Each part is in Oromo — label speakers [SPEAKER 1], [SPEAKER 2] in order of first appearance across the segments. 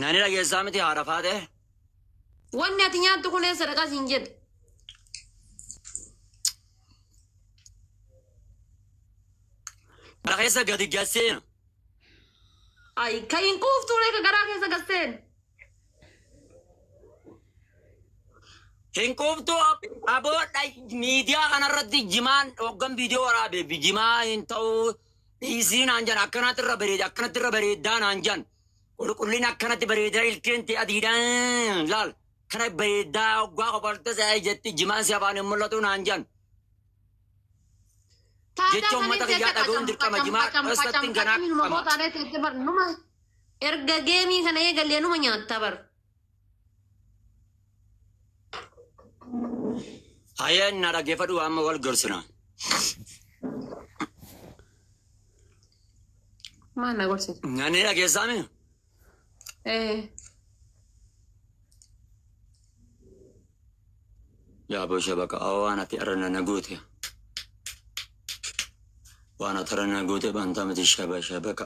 [SPEAKER 1] Nani dhageessaa miti haadha faatee?
[SPEAKER 2] Wanni ati nyaattu kun eessa dhaqaa siin jedhe.
[SPEAKER 1] Gara keessa gadi gasseena.
[SPEAKER 2] Ay, kan hin quuftuu ree ka garaa keessa gasseen.
[SPEAKER 1] Hin quuftuu aboo miidiyaa kanarratti jimaan hoggan viidiyoo waraabe jimaa hin ta'uu dhiisii naan jedhan akkanatti irra bareeda akkanatti irra bareedaa naan jedhan qulqullina akkanatti bareedaa ilkeen ta'e adiidhaan laal kana bareedaa hoggaa qofalte se'ee jetti jimaan si afaan hin mul'atu naan jedhan. Jecha uummata kiyyaa dhaga'uun dirqama jimaa keessatti ganaa qama.
[SPEAKER 2] Numa erga geemii kana eegallee numa nyaatta bar.
[SPEAKER 1] Hayyeen na dhaggeeffadhu amma wal gorsina.
[SPEAKER 2] Maal na gorsite?
[SPEAKER 1] Nani dhageessaami?
[SPEAKER 2] Ee.
[SPEAKER 1] Yaa boosha baqa waan ati irra na goote. Waan ati irra na goote bantaa miti shaba shabaka.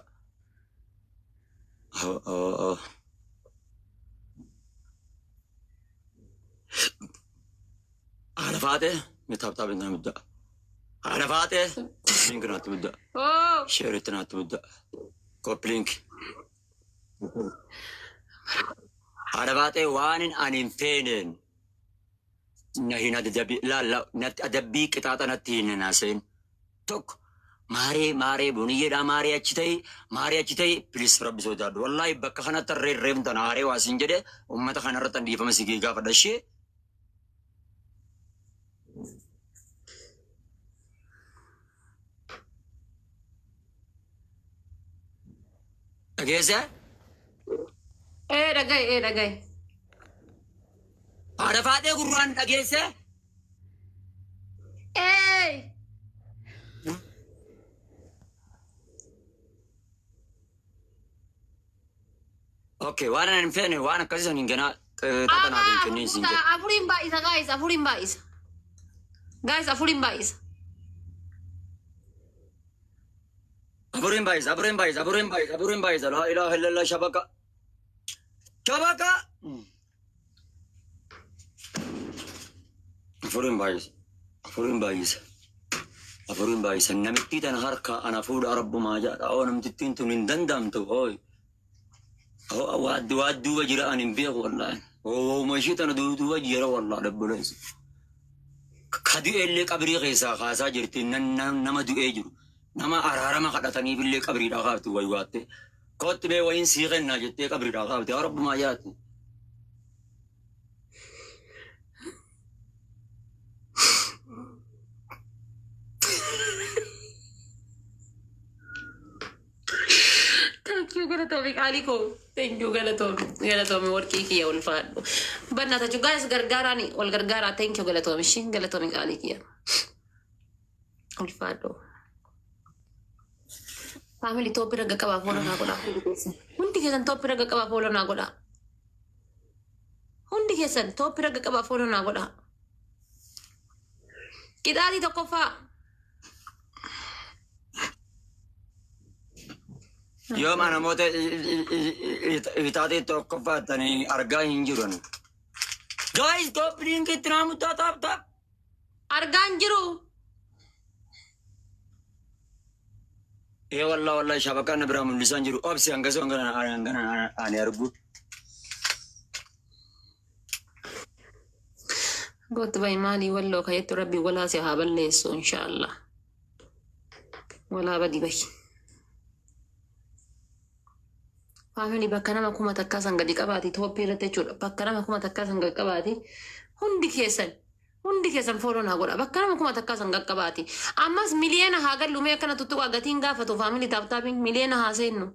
[SPEAKER 1] Awwa. Haadha faatee mi taap taap intaa muddaa. Haadha faatee link naatti muddaa.
[SPEAKER 2] Oo.
[SPEAKER 1] Share itti naatti muddaa. Copy link. Haadha faatee waan ani hin feeneen na hin adabbii laalla natti adabbii qixaaxa natti hin naaseen tokko maaree maaree buniyyeedha maaree achi ta'e maaree achi ta'e please rabbi sodaadhu wallaahi bakka kanatti harree reeftan haaree waa siin jedhe ummata kanarratti an dhiifama si gaafadha ishee. Dhageesse?
[SPEAKER 2] Ee dhagaye, ee dhagaye.
[SPEAKER 1] Haadha faatee gurraan dhageesse?
[SPEAKER 2] Ee.
[SPEAKER 1] Okay, waan ani hin feene waan akkasii san hin ganaa xaxanaaf hin kennin siin jedhe.
[SPEAKER 2] Afuriin baay'isa guys, afuriin baay'isa. Guys, afuriin baay'isa.
[SPEAKER 1] Afuriin baay'isa, afuriin baay'isa, afuriin baay'isa, afuriin baay'isa. Laa ilaaha illallah shabaka. Shabaka. Afuriin baay'isa. Afuriin baay'isa. Afuriin baay'isa. Namittii tana harka ana fuudha rabbumaa jedha. Oo namtittiin tun hin danda'amtu. Ooy. Waa waa duuba jira ani hin beeku wallaahi. Ooma ishee tana duuba jira wallaahi dabboleessa. Ka du'e illee qabrii keessaa kaasaa jirti nama du'ee jiru. Nama araarama kadhataniif illee qabriidhaa kaafti waywaatte. Kootti mee wayiin sii kennaa jettee qabriidhaa kaafti. Yaa rabbumaa yaati.
[SPEAKER 2] Thank you galatoomi qaalii koo. Thank you galatoomi. Galatoomi warqii kiyya ulfaadhu. Bannaatachu guys gargaaraani wal gargaaraa. Thank you galatoomi ishii galatoomi qaalii kiyya. Ulfaadhu. Family top irra qaqqabaa follow naa godhaa hundi keessan. Hundi keessan top irra qaqqabaa follow naa godhaa. Hundi keessan top irra qaqqabaa follow naa godhaa. Qixaatii tokkoffaa.
[SPEAKER 1] Yooma namoota itaatee tokkoffaattanii argaa hin jiran. Guys, copy link itti naa muddaa tap tap.
[SPEAKER 2] Argaa hin jiru.
[SPEAKER 1] Ee wallaa wallaa shabakaan na biraa mul'isaa hin jiru. Obsi hangasuu hangana hangana ani argu.
[SPEAKER 2] Gootu bahi maalii walloo kajettu rabbi walaa si haa balleessu inshaallah. Walaa badi bahi. Family bakka nama 1000 san gadi qabaati top irratti jechuudha. Bakka nama 1000 san gadi qabaati. Hundi keessan hundi keessan follow naa godha. Bakka nama 1000 san gadi qabaati. Ammas miliyoona haa gallu mee akkana tuttuqaa gatiin gaafatu family tap tapiin miliyoona haa seennu.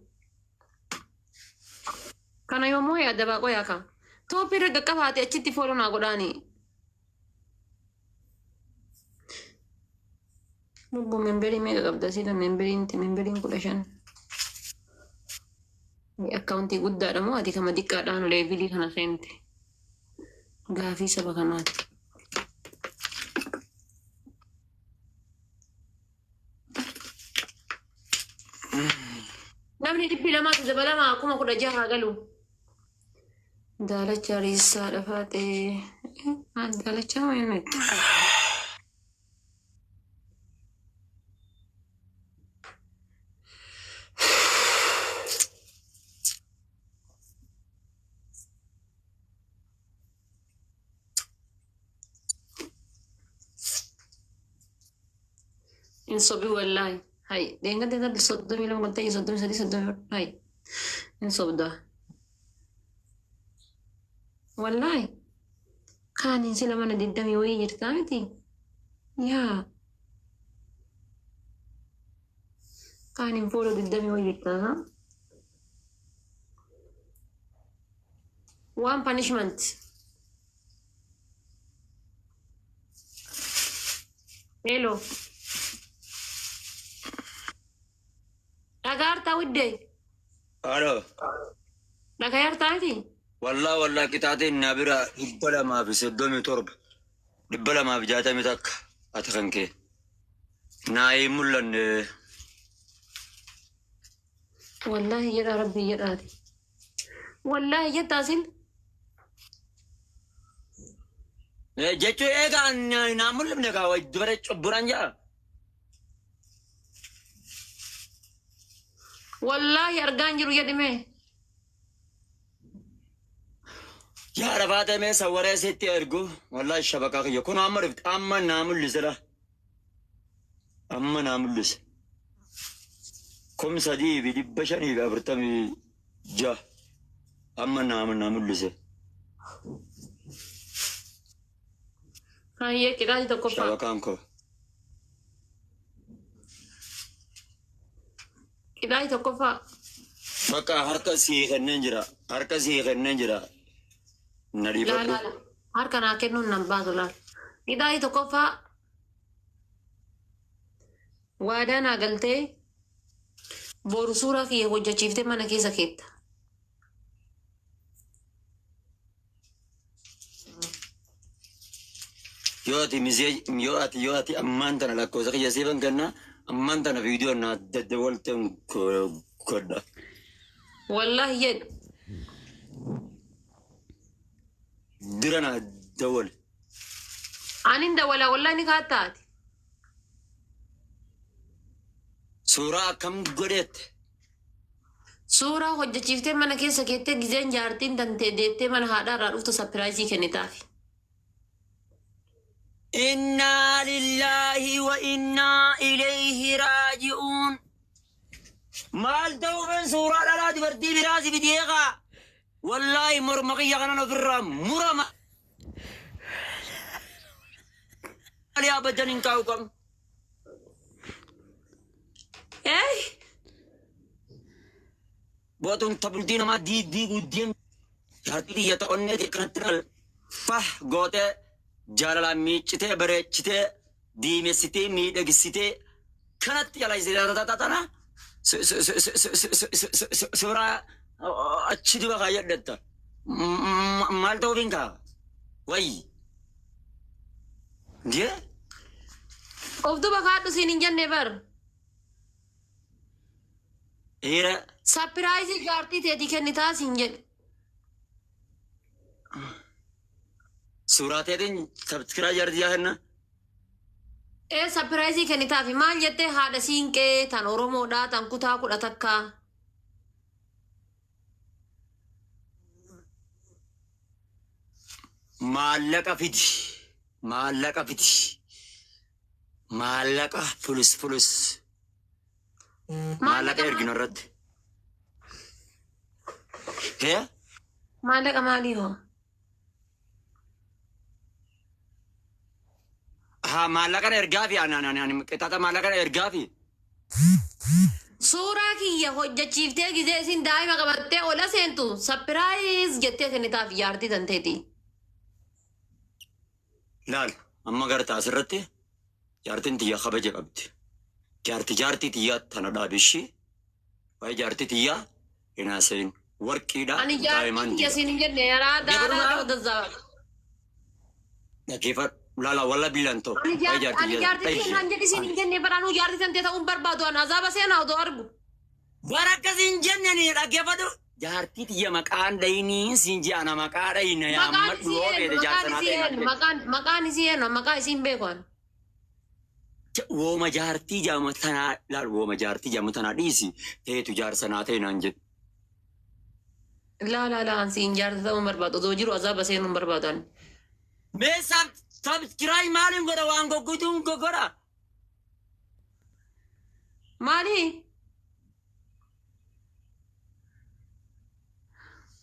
[SPEAKER 2] Kana yommuu yaadda baaqoo yaaka. Top irra qaqqabaati achitti follow naa godhaani. Lubbu memberii meeqa qabda sila memberiin memberiin 15. Akkaawuntii guddaadha moo ati kama xiqqaadhaan levelii kana seente? Gaafii saba kanaati. Namni 200tti dabalamaa 16,000 galu. Daalacha riisaa dhafaatee. Daalacha moo inni? Hin sobi wallaahi. Hai, deengatti intalli 32 galtee 33 34. Hai, hin sobdaa. Wallaahi. Kaaniin sila mana 20 wayii jirtaa miti? Yaa. Kaaniin fuula 20 wayii jirtaa. One punishment. Hello. Dhagaartaa widdee.
[SPEAKER 1] Alo.
[SPEAKER 2] Dhagaartaa miti?
[SPEAKER 1] Wallaa wallaa qixaateen na bira 237 261 ati kan kee. Naa hin mul'anne.
[SPEAKER 2] Wallaahi jedhaa rabbii jedhaati. Wallaahi jettaa sin.
[SPEAKER 1] Jechuun eegaa naa mul'ifne kaa dubara cubburaan jedha.
[SPEAKER 2] Wallaahi argaan jiru jedhime.
[SPEAKER 1] Yaa rafaatee mee sawwaree sitti ergu wallaahi shabakaa kiyya kun amma dhufte amma naa mul'ise la. Amma naa mul'ise. 3546 amma naa mul'ise.
[SPEAKER 2] Hayyee qixaatii tokkoffaa.
[SPEAKER 1] Shabakaan koo.
[SPEAKER 2] Qixaatii tokkoffaa.
[SPEAKER 1] Bakka harka sii kenneen jira. Harka sii kenneen jira. Na
[SPEAKER 2] Laa
[SPEAKER 1] dhiifadhu.
[SPEAKER 2] laa laa. Harka naa kennuun nan baasu laal. Qixaatii tokkoffaa. Waadaa naa galtee boru suuraa kiyya hojjechiiftee mana keessa keetta.
[SPEAKER 1] Yoo ati misee yoo ati ammaan tana lakkoofsa kiyya siifan kenna ammaan tana viidiyoo naa daddawalteen godha.
[SPEAKER 2] Wallaahi jedhu.
[SPEAKER 1] Dura naa dawwal.
[SPEAKER 2] Anin dawwala wallaahi ni kaattaati.
[SPEAKER 1] Suuraa akkam godheette?
[SPEAKER 2] Suuraa hojjechiiftee mana keessa keettee gizeen jaartiin tantee deettee mana haadhaa irraa dhuftu surprise kennitaafi.
[SPEAKER 1] Innaa lillaahi wa innaa ilayhi raaji'uun. Maal ta'uufin suuraa dhalaa dubartii biraa si fidee kaa? Wallaahi morma kiyya kanan ofirraa murama. Maali abadan hin kaa'u kam.
[SPEAKER 2] Hey!
[SPEAKER 1] Bootuun tabultii namaa diigdii guddeen jaartii xiyya ta'onnee kanatti dhal fah gootee jaalalaan miiccitee bareechitee diimessitee miidhagsitee kanatti jalaysitee tana suuraa achi duba kaayyadhetta. Maal ta'uuf hin kaa? Wayyi. Ndee?
[SPEAKER 2] Of duba kaadhu siin hin jenne bar.
[SPEAKER 1] Dhiira.
[SPEAKER 2] Surprise jaartii teetii kennitaa siin jedhe.
[SPEAKER 1] Suuraa teetiin subscribe jaartii yaa kenna.
[SPEAKER 2] Ee surprise kennitaafi maal jettee haadha siinqee tan Oromoodhaa tan kutaa 11.
[SPEAKER 1] Maallaqa fidi. Maallaqa fidi. Maallaqa fulus fulus. Maallaqa erginu irratti. Hee?
[SPEAKER 2] Maallaqa maalii hoo?
[SPEAKER 1] Haa maallaqa ergaa fi ani qixaaxa maallaqa ergaa fi.
[SPEAKER 2] Suuraa kiyya hojjechiiftee gizee isin daa'ima qabattee ola seentu surprise jettee kennitaaf jaartii tanteeti.
[SPEAKER 1] Laal amma gartaa asirratti jaartiin tiyya kabaja qabdi. Jaarti jaartii tiyyaa tana dhaabishii. Waa'ee jaartii tiyyaa hin haasayin. Warqiidha
[SPEAKER 2] Ani
[SPEAKER 1] daa'imaan
[SPEAKER 2] jaartii kiyya
[SPEAKER 1] tiyya.
[SPEAKER 2] siin hin jenne yaraa daaraa ta'u.
[SPEAKER 1] Dhaggeeffadhu. Laala walla biilaan ta'u.
[SPEAKER 2] Ani
[SPEAKER 1] Waa'ee
[SPEAKER 2] jaartii
[SPEAKER 1] jaartii
[SPEAKER 2] ani
[SPEAKER 1] tiyyaa
[SPEAKER 2] jaartii kiyya naan jedhi siin hin jenne baraanuu jaartii tantee ta'uun barbaadu ani azaaba seenaa odoo argu.
[SPEAKER 1] Bara akkasii hin jenne ani dhaggeeffadhu. Jaartii tiyya maqaan dhayinii siin ji'a ana maqaa dhayina
[SPEAKER 2] Maqaan
[SPEAKER 1] yaammadhu
[SPEAKER 2] isii
[SPEAKER 1] yoo
[SPEAKER 2] eenyu?
[SPEAKER 1] feete
[SPEAKER 2] Maqaan
[SPEAKER 1] jaarsa naa
[SPEAKER 2] isii
[SPEAKER 1] ta'e naan
[SPEAKER 2] eenyu?
[SPEAKER 1] jedhe.
[SPEAKER 2] Maqaan isii eenyu? Maqaa isii hin beeku ani.
[SPEAKER 1] Wooma jaartii jaamu tanaa laal wooma jaartii jaamu tanaa dhiisi teetu jaarsa naa ta'e naan jedhe.
[SPEAKER 2] Laa laa laa ansi hin jaarsa ta'uu hin barbaadu. Osoo jiru azaaba seenuu hin barbaadu ani.
[SPEAKER 1] Mee subscribe maaliin godha waan goggotuun godha.
[SPEAKER 2] Maali?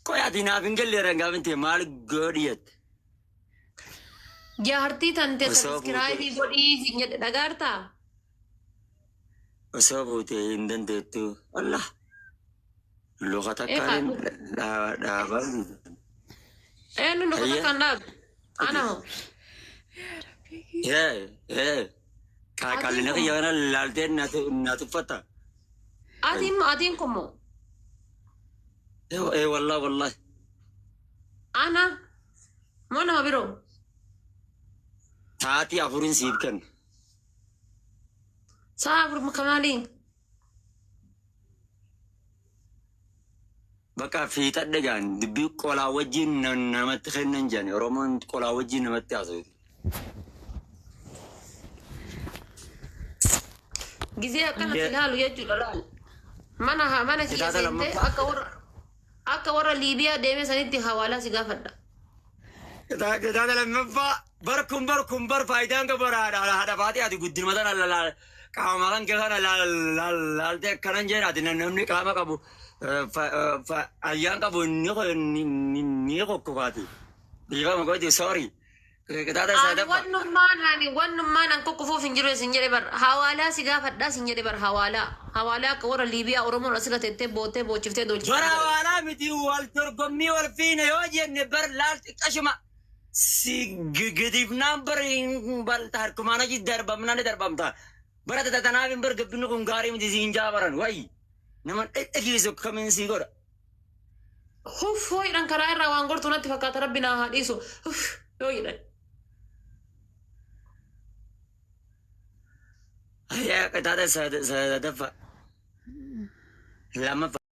[SPEAKER 1] Qoy ati naaf hin galle rangaa miti maal godhi jette.
[SPEAKER 2] Jaartii tante
[SPEAKER 1] Osoo
[SPEAKER 2] subscribe
[SPEAKER 1] fuutee
[SPEAKER 2] godhii siin jedhe dhagaartaa?
[SPEAKER 1] Osoo fuutee hin dandeettu. Allah. Luka
[SPEAKER 2] Ee
[SPEAKER 1] takkaan
[SPEAKER 2] kaa
[SPEAKER 1] dhaabaa.
[SPEAKER 2] Eenyu luka
[SPEAKER 1] Ayya.
[SPEAKER 2] takkaan dhaabe? Ana hoo?
[SPEAKER 1] Ee ee.
[SPEAKER 2] Atiin
[SPEAKER 1] Qaalina
[SPEAKER 2] kun
[SPEAKER 1] kiyya kana laaltee na tuffatta.
[SPEAKER 2] Atiin kun moo?
[SPEAKER 1] Ee wallah wallah.
[SPEAKER 2] Ana moo nama biroo?
[SPEAKER 1] Sa'aatii afuriin siif kenna.
[SPEAKER 2] Sa'a afur kamaalii?
[SPEAKER 1] Bakka fiixadhe jaan dubbii qolaa wajjin namatti kennan jaan Oromoon qolaa wajjin namatti haasa'u.
[SPEAKER 2] Gizee akkanatti ilaalu jechuudha laal. Mana kiyya
[SPEAKER 1] Kitaaba
[SPEAKER 2] seentee
[SPEAKER 1] lammaffaa.
[SPEAKER 2] akka warra Liibiyaa deeme sanitti hawaalaa si gaafadha.
[SPEAKER 1] Kitaaba lammaffaa bar kun bar faayidaan qabu haadha faatee ati guddinuma tana laal qaama kan kee kana laaltee akkanan jeen ati namni qaama qabu ayyaan qabu ni kokkofaati. Dhiifama gooti, sorry. Kitaaba
[SPEAKER 2] Ani
[SPEAKER 1] sadaffaa.
[SPEAKER 2] Wannummaan an kokkofuuf hin jiru isin jedhe bar, hawaalaa si gaafadhaa sin jedhe bar, hawaalaa hawaalaa akka warra Liibiyaa Oromoon asirra teettee boottee boochiftee
[SPEAKER 1] Bara
[SPEAKER 2] doochiftee.
[SPEAKER 1] hawaalaa miti, wal dorgommii wal fiine yoo jenne bar laal xiqqashuma si gadiifnaan bar harkumaan achi darbamnaan ni darbamta. Bara tanaaf hin bar gabbinni kun gaarii miti siin jaabaran wayi. Nama dhedhegeessu akkamiin sii godha.
[SPEAKER 2] Huff yoo jedhan karaa irraa waan gortuu natti fakkaata, rabbi naa haa dhiisu. Huff yoo jedhan.
[SPEAKER 1] Ayyaa qixaaxa sadaffaa. Lammaffaa.